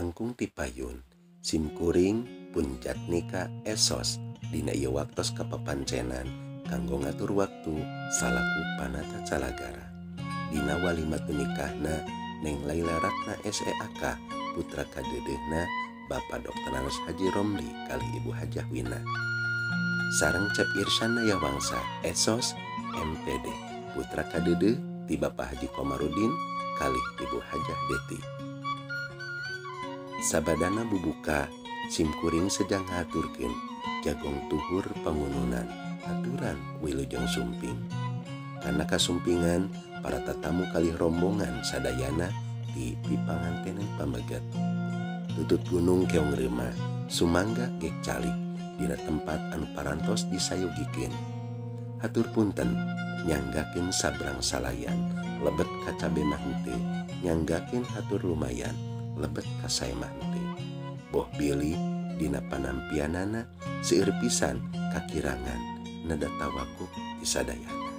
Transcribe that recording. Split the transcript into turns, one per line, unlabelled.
Langkung ti payun, simkuring pun Jatnika Esos dina ieu waktos kapapancenan kanggo ngatur waktu salaku panata calagara. Dina walimatun nikahna Neng Laila Ratna SEAK putra kadeudeuhna Bapak Dr. Anas Haji Romli kali Ibu Hajah Wina. Sareng Cep Irsana Yawangsa Esos MPD putra kadeudeuh ti Bapak Haji Komarudin kali Ibu Hajah Deti. Sabadana bubuka simkuring sejang ngaturkeun jagong tuhur pangununan aturan wilujeng sumping. Karena kasumpingan para tatamu kalih rombongan sadayana di pipangantenan pameget. Tutut gunung keong reuma sumangga gek calik dina tempat anu parantos disayogikeun. Hatur punten nyanggakeun sabrang salayan lebet ka cabe mah henteu, nyanggakeun hatur lumayan lebet ka sae mah henteu. Boh bilih dina panampianana seueur pisan kakirangan nada tawakub ti sadayana.